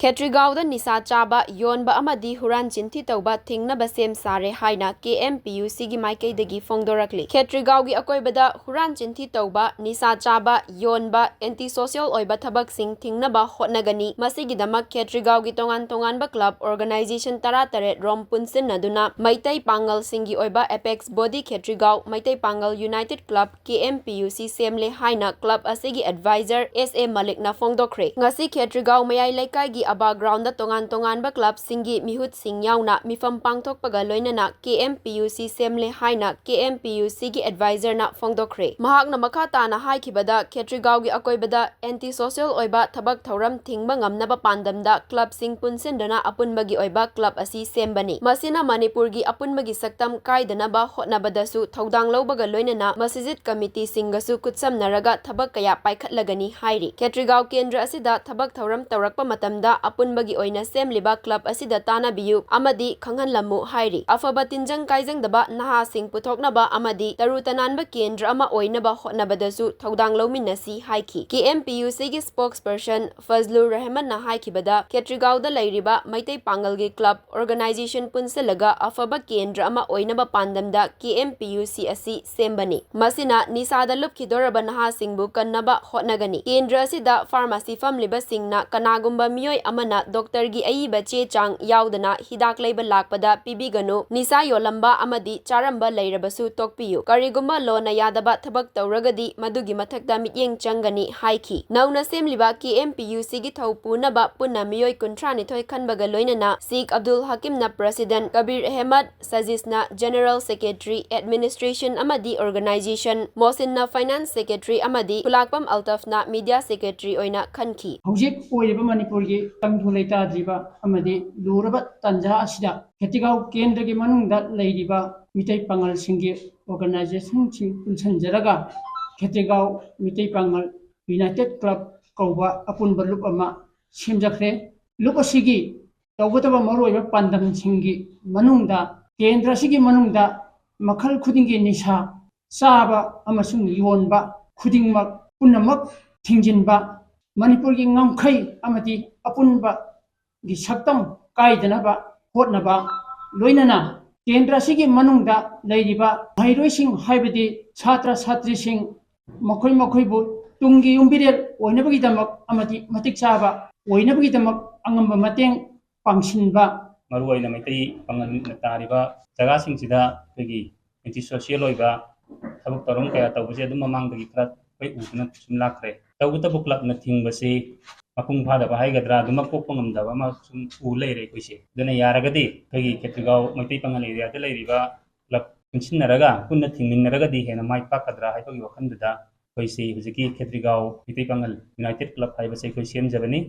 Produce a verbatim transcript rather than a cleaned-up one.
ꯈꯦꯇ꯭ꯔꯤꯒꯥꯎꯗ ꯅꯤꯁꯥ ꯆꯥꯕ, ꯌꯣꯟꯕ ꯑꯃꯗꯤ ꯍꯨꯔꯥꯟ ꯆꯤꯟꯊꯤ ꯇꯧꯕ ꯊꯤꯡꯅꯕ ꯁꯦꯝ ꯁꯥꯔꯦ ꯍꯥꯏꯅ ꯀꯦ ꯑꯦꯝ ꯄꯤ ꯌꯨ ꯁꯤꯒꯤ ꯃꯥꯏꯀꯩꯗꯒꯤ ꯐꯣꯡꯗꯣꯔꯛꯂꯤ꯫ ꯈꯦꯇ꯭ꯔꯤꯒꯥꯎꯒꯤ ꯑꯀꯣꯏꯕꯗ ꯍꯨꯔꯥꯟ ꯆꯤꯟꯊꯤ ꯇꯧꯕ, ꯅꯤꯁꯥ ꯆꯥꯕ, ꯌꯣꯟꯕ, ꯑꯦꯟꯇꯤ ꯁꯣꯁꯤꯌꯦꯜ ꯑꯣꯏꯕ ꯊꯕꯛꯁꯤꯡ ꯊꯤꯡꯅꯕ ꯍꯣꯠꯅꯒꯅꯤ꯫ ꯃꯁꯤꯒꯤꯗꯃꯛ ꯈꯦꯇ꯭ꯔꯤꯒꯥꯎꯒꯤ ꯇꯣꯉꯥꯟ ꯇꯣꯉꯥꯟꯕ ꯀ꯭ꯂꯕ ꯑꯣꯔꯒꯅꯥꯏꯖꯦꯁꯟ ꯇꯔꯥꯇꯔꯦꯠ ꯔꯣꯝ ꯄꯨꯟꯁꯤꯟꯅꯗꯨꯅ ꯃꯩꯇꯩ ꯄꯥꯉꯜꯁꯤꯡꯒꯤ ꯑꯣꯏꯕ ꯑꯦꯄꯦꯛꯁ ꯕꯣꯗꯤ ꯈꯦꯇ꯭ꯔꯤꯒꯥꯎ, ꯃꯩꯇꯩ ꯄꯥꯉꯜ ꯌꯨꯅꯥꯏꯇꯦꯗ ꯀ꯭ꯂꯕ, ꯀꯦ ꯑꯦꯝ ꯄꯤ ꯌꯨ ꯁꯤ ꯁꯦꯝꯂꯦ ꯍꯥꯏꯅ ꯀ꯭ꯂꯕ ꯑꯁꯤꯒꯤ ꯑꯦꯗꯚꯥꯏꯖꯔ ꯑꯦꯁ ꯑꯦ ꯃꯂꯤꯛꯅ ꯐꯣꯡꯗꯣꯛꯈ꯭ꯔꯦ꯫ ꯉꯁꯤ ꯈꯦꯇ꯭ꯔꯤꯒꯥꯎ ꯃꯌꯥꯏ ꯂꯩꯀꯥꯏꯒꯤ ꯑꯕꯥ ꯒ꯭ꯔꯥꯎꯟꯗ ꯇꯣꯉꯥꯟ ꯇꯣꯉꯥꯟꯕ ꯀ꯭ꯂꯕꯁꯤꯡꯒꯤ ꯃꯤꯍꯨꯠꯁꯤꯡ ꯌꯥꯎꯅ ꯃꯤꯐꯝ ꯄꯥꯡꯊꯣꯛꯄꯒ ꯂꯣꯏꯅꯅ ꯀꯦ ꯑꯦꯝ ꯄꯤ ꯌꯨ ꯁꯤ ꯁꯦꯝꯂꯦ ꯍꯥꯏꯅ ꯀꯦ ꯑꯦꯝ ꯄꯤ ꯌꯨ ꯁꯤꯒꯤ ꯑꯦꯗꯚꯥꯏꯖꯔꯅ ꯐꯣꯡꯗꯣꯛꯈ꯭ꯔꯦ꯫ ꯃꯍꯥꯛꯅ ꯃꯈꯥ ꯇꯥꯅ ꯍꯥꯏꯈꯤꯕꯗ, ꯈꯦꯇ꯭ꯔꯤꯒꯥꯎꯒꯤ ꯑꯀꯣꯏꯕꯗ ꯑꯦꯟꯇꯤ ꯁꯣꯁꯤꯌꯦꯜ ꯑꯣꯏꯕ ꯊꯕꯛ ꯊꯧꯔꯝ ꯊꯤꯡꯕ ꯉꯝꯅꯕ ꯄꯥꯟꯗꯝꯗ ꯀ꯭ꯂꯕꯁꯤꯡ ꯄꯨꯟꯁꯤꯟꯗꯨꯅ ꯑꯄꯨꯟꯕꯒꯤ ꯑꯣꯏꯕ ꯀ꯭ꯂꯕ ꯑꯁꯤ ꯁꯦꯝꯕꯅꯤ꯫ ꯃꯁꯤꯅ ꯃꯅꯤꯄꯨꯔꯒꯤ ꯑꯄꯨꯟꯕꯒꯤ ꯁꯛꯇꯝ ꯀꯥꯏꯗꯅꯕ ꯍꯣꯠꯅꯕꯗꯁꯨ ꯊꯧꯗꯥꯡ ꯂꯧꯕꯒ ꯂꯣꯏꯅꯅ ꯃꯁꯤꯖꯤꯠ ꯀꯃꯤꯇꯤꯁꯤꯡꯒꯁꯨ ꯈꯨꯠꯁꯝꯅꯔꯒ ꯊꯕꯛ ꯀꯌꯥ ꯄꯥꯏꯈꯠꯂꯒꯅꯤ ꯍꯥꯏꯔꯤ꯫ ꯈꯦꯇ꯭ꯔꯤꯒꯥꯎ ꯀꯦꯟꯗ꯭ꯔ ꯑꯁꯤꯗ ꯊꯕꯛ ꯊꯧꯔꯝ ꯇꯧꯔꯛꯄ ꯃꯇꯝꯗ ꯑꯄꯨꯟꯕꯒꯤ ꯑꯣꯏꯅ ꯁꯦꯝꯂꯤꯕ ꯀ꯭ꯂꯕ ꯑꯁꯤꯗ ꯇꯥꯟꯅꯕꯤꯌꯨ ꯑꯃꯗꯤ ꯈꯪꯍꯜꯂꯝꯃꯨ ꯍꯥꯏꯔꯤ꯫ ꯑꯐꯕ ꯇꯤꯟꯖꯪ ꯀꯥꯏꯖꯪꯗꯕ ꯅꯍꯥꯁꯤꯡ ꯄꯨꯊꯣꯛꯅꯕ ꯑꯃꯗꯤ ꯇꯔꯨ ꯇꯅꯥꯟꯕ ꯀꯦꯟꯗ꯭ꯔ ꯑꯃ ꯑꯣꯏꯅꯕ ꯍꯣꯠꯅꯕꯗꯁꯨ ꯊꯧꯗꯥꯡ ꯂꯧꯃꯤꯟꯅꯁꯤ ꯍꯥꯏꯈꯤ꯫ ꯀꯦ ꯑꯦꯝ ꯄꯤ ꯌꯨ ꯁꯤꯒꯤ ꯁ꯭ꯄꯣꯛꯁꯄꯔꯁꯟ ꯐꯖꯂꯨꯔ ꯔꯍꯃꯟꯅ ꯍꯥꯏꯈꯤꯕꯗ, ꯈꯦꯇ꯭ꯔꯤꯒꯥꯎꯗ ꯂꯩꯔꯤꯕ ꯃꯩꯇꯩ ꯄꯥꯡꯒꯜꯒꯤ ꯀ꯭ꯂꯕ ꯑꯣꯔꯒꯅꯥꯏꯖꯦꯁꯟ ꯄꯨꯟꯁꯤꯜꯂꯒ ꯑꯐꯕ ꯀꯦꯟꯗ꯭ꯔ ꯑꯃ ꯑꯣꯏꯅꯕ ꯄꯥꯟꯗꯝꯗ ꯀꯦ ꯑꯦꯝ ꯄꯤ ꯌꯨ ꯁꯤ ꯑꯁꯤ ꯁꯦꯝꯕꯅꯤ꯫ ꯃꯁꯤꯅ ꯅꯤꯁꯥꯗ ꯂꯨꯞꯈꯤꯗꯣꯔꯕ ꯅꯍꯥꯁꯤꯡꯕꯨ ꯀꯟꯅꯕ ꯍꯣꯠꯅꯒꯅꯤ꯫ ꯀꯦꯟꯗ꯭ꯔ ꯑꯁꯤꯗ ꯐꯥꯔꯃꯥꯁꯤ ꯐꯝꯂꯤꯕꯁꯤꯡꯅ ꯀꯅꯥꯒꯨꯝꯕ ꯃꯤꯑꯣꯏ ꯑꯃꯅ ꯗꯣꯛꯇꯔꯒꯤ ꯑꯏꯕ ꯆꯦ ꯆꯥꯡ ꯌꯥꯎꯗꯅ ꯍꯤꯗꯥꯛ ꯂꯩꯕ ꯂꯥꯛꯄꯗ ꯄꯤꯕꯤꯒꯅꯨ꯫ ꯅꯤꯁꯥ ꯌꯣꯜꯂꯝꯕ ꯑꯃꯗꯤ ꯆꯥꯔꯝꯕ ꯂꯩꯔꯕꯁꯨ ꯇꯣꯛꯄꯤꯌꯨ꯫ ꯀꯔꯤꯒꯨꯝꯕ ꯂꯣꯅ ꯌꯥꯗꯕ ꯊꯕꯛ ꯇꯧꯔꯒꯗꯤ ꯃꯗꯨꯒꯤ ꯃꯊꯛꯇ ꯃꯤꯠꯌꯦꯡ ꯆꯪꯒꯅꯤ ꯍꯥꯏꯈꯤ꯫ ꯅꯧꯅ ꯁꯦꯝꯂꯤꯕ ꯀꯦ ꯑꯦꯝ ꯄꯤ ꯌꯨ ꯁꯤꯒꯤ ꯊꯧ ꯄꯨꯅꯕ ꯄꯨꯟꯅ ꯃꯤꯑꯣꯏ ꯀꯨꯟꯊ꯭ꯔꯥꯅꯤꯊꯣꯏ ꯈꯟꯕꯒ ꯂꯣꯏꯅꯅ ꯁꯤꯈ ꯑꯕꯗꯨꯜ ꯍꯀꯤꯝꯅ ꯄ꯭ꯔꯁꯤꯗꯦꯟꯠ, ꯀꯕꯤꯔ ꯑꯍꯃꯗ ꯁꯖꯤꯁꯅ ꯖꯦꯅꯔꯦꯜ ꯁꯦꯀ꯭ꯔꯦꯇꯔꯤ, ꯑꯦꯗꯃꯤꯅꯤꯁꯇ꯭ꯔꯦꯁꯟ ꯑꯃꯗꯤ ꯑꯣꯔꯒꯅꯥꯏꯖꯦꯁꯟ, ꯃꯣꯁꯤꯟꯅ ꯐꯥꯏꯅꯥꯟꯁ ꯁꯦꯀ꯭ꯔꯦꯇꯔꯤ ꯑꯃꯗꯤ ꯈꯨꯂꯥꯛꯄꯝ ꯑꯜꯇꯐꯅ ꯃꯤꯗꯤꯌꯥ ꯁꯦꯀ꯭ꯔꯦꯇꯔꯤ ꯑꯣꯏꯅ ꯈꯟꯈꯤ꯫ ꯍꯧꯖꯤꯛ ꯑꯣꯏꯔꯤꯕ ꯃꯅꯤꯄꯨꯔꯒꯤ ꯇꯪꯗꯨ ꯂꯩꯇꯥꯗ꯭ꯔꯤꯕ ꯑꯃꯗꯤ ꯂꯨꯔꯕ ꯇꯥꯟꯖꯥ ꯑꯁꯤꯗ ꯈꯦꯇ꯭ꯔꯤꯒꯥꯎ ꯀꯦꯟꯗ꯭ꯔꯒꯤ ꯃꯅꯨꯡꯗ ꯂꯩꯔꯤꯕ ꯃꯤꯇꯩ ꯄꯥꯉꯜꯁꯤꯡꯒꯤ ꯑꯣꯔꯒꯅꯥꯏꯖꯦꯁꯟꯁꯤꯡ ꯄꯨꯟꯁꯤꯟꯖꯔꯒ ꯈꯦꯇ꯭ꯔꯤꯒꯥꯎ ꯃꯤꯇꯩ ꯄꯥꯉꯜ ꯌꯨꯅꯥꯏꯇꯦꯗ ꯀ꯭ꯂꯕ ꯀꯧꯕ ꯑꯄꯨꯟꯕ ꯂꯨꯞ ꯑꯃ ꯁꯦꯝꯖꯈ꯭ꯔꯦ꯫ ꯂꯨꯞ ꯑꯁꯤꯒꯤ ꯇꯧꯒꯗꯕ ꯃꯔꯨꯑꯣꯏꯕ ꯄꯥꯟꯗꯝꯁꯤꯡꯒꯤ ꯃꯅꯨꯡꯗ ꯀꯦꯟꯗ꯭ꯔ ꯑꯁꯤꯒꯤ ꯃꯅꯨꯡꯗ ꯃꯈꯜ ꯈꯨꯗꯤꯡꯒꯤ ꯅꯤꯁꯥ ꯆꯥꯕ ꯑꯃꯁꯨꯡ ꯌꯣꯟꯕ ꯈꯨꯗꯤꯡꯃꯛ ꯄꯨꯝꯅꯃꯛ ꯊꯤꯡꯖꯤꯟꯕ, ꯃꯅꯤꯄꯨꯔꯒꯤ ꯉꯝꯈꯩ ꯑꯃꯗꯤ ꯑꯄꯨꯟꯕꯒꯤ ꯁꯛꯇꯝ ꯀꯥꯏꯗꯅꯕ ꯍꯣꯠꯅꯕ, ꯂꯣꯏꯅꯅ ꯀꯦꯟꯗ꯭ꯔ ꯑꯁꯤꯒꯤ ꯃꯅꯨꯡꯗ ꯂꯩꯔꯤꯕ ꯃꯍꯩꯔꯣꯏꯁꯤꯡ, ꯍꯥꯏꯕꯗꯤ ꯁꯥꯇ꯭ꯔ ꯁꯥꯇ꯭ꯔꯤꯁꯤꯡ, ꯃꯈꯣꯏ ꯃꯈꯣꯏꯕꯨ ꯇꯨꯡꯒꯤ ꯌꯨꯝꯕꯤꯔꯦꯜ ꯑꯣꯏꯅꯕꯒꯤꯗꯃꯛ ꯑꯃꯗꯤ ꯃꯇꯤꯛ ꯆꯥꯕ ꯑꯣꯏꯅꯕꯒꯤꯗꯃꯛ ꯑꯉꯝꯕ ꯃꯇꯦꯡ ꯄꯥꯡꯁꯤꯟꯕ, ꯃꯔꯨꯑꯣꯏꯅ ꯃꯩꯇꯩ ꯄꯥꯉꯜꯅ ꯇꯥꯔꯤꯕ ꯖꯒꯥꯁꯤꯡꯁꯤꯗ ꯑꯩꯈꯣꯏꯒꯤ ꯑꯦꯟꯇꯤ ꯁꯣꯁꯤꯌꯦꯜ ꯑꯣꯏꯕ ꯊꯕꯛ ꯊꯧꯔꯝ ꯀꯌꯥ ꯇꯧꯕꯁꯦ ꯑꯗꯨꯝ ꯃꯃꯥꯡꯗꯒꯤ ꯈꯔ ꯑꯩꯈꯣꯏ ꯎꯗꯨꯅ ꯁꯨꯝ ꯂꯥꯛꯈ꯭ꯔꯦ꯫ ꯇꯧꯕꯇꯕꯨ ꯀ꯭ꯂꯕꯅ ꯊꯤꯡꯕꯁꯤ ꯃꯄꯨꯡ ꯐꯥꯗꯕ ꯍꯥꯏꯒꯗ꯭ꯔꯥ, ꯑꯗꯨꯃꯛ ꯀꯣꯛꯄ ꯉꯝꯗꯕ ꯑꯃ ꯁꯨꯝ ꯎ ꯂꯩꯔꯦ ꯑꯩꯈꯣꯏꯁꯦ꯫ ꯑꯗꯨꯅ ꯌꯥꯔꯒꯗꯤ ꯑꯩꯈꯣꯏꯒꯤ ꯈꯦꯇ꯭ꯔꯤꯒꯥꯎ ꯃꯩꯇꯩ ꯄꯥꯉꯜ ꯑꯦꯔꯤꯌꯥꯗ ꯂꯩꯔꯤꯕ ꯀ꯭ꯂꯕ ꯄꯨꯟꯁꯤꯟꯅꯔꯒ ꯄꯨꯟꯅ ꯊꯤꯡꯃꯤꯟꯅꯔꯒꯗꯤ ꯍꯦꯟꯅ ꯃꯥꯏ ꯄꯥꯛꯀꯗ꯭ꯔꯥ ꯍꯥꯏꯕꯒꯤ ꯋꯥꯈꯜꯗꯨꯗ ꯑꯩꯈꯣꯏꯁꯤ ꯍꯧꯖꯤꯛꯀꯤ ꯈꯦꯇ꯭ꯔꯤꯒꯥꯎ ꯃꯩꯇꯩ ꯄꯥꯉꯜ ꯌꯨꯅꯥꯏꯇꯦꯠ ꯀ꯭ꯂꯕ ꯍꯥꯏꯕꯁꯦ ꯑꯩꯈꯣꯏ ꯁꯦꯝꯖꯕꯅꯤ꯫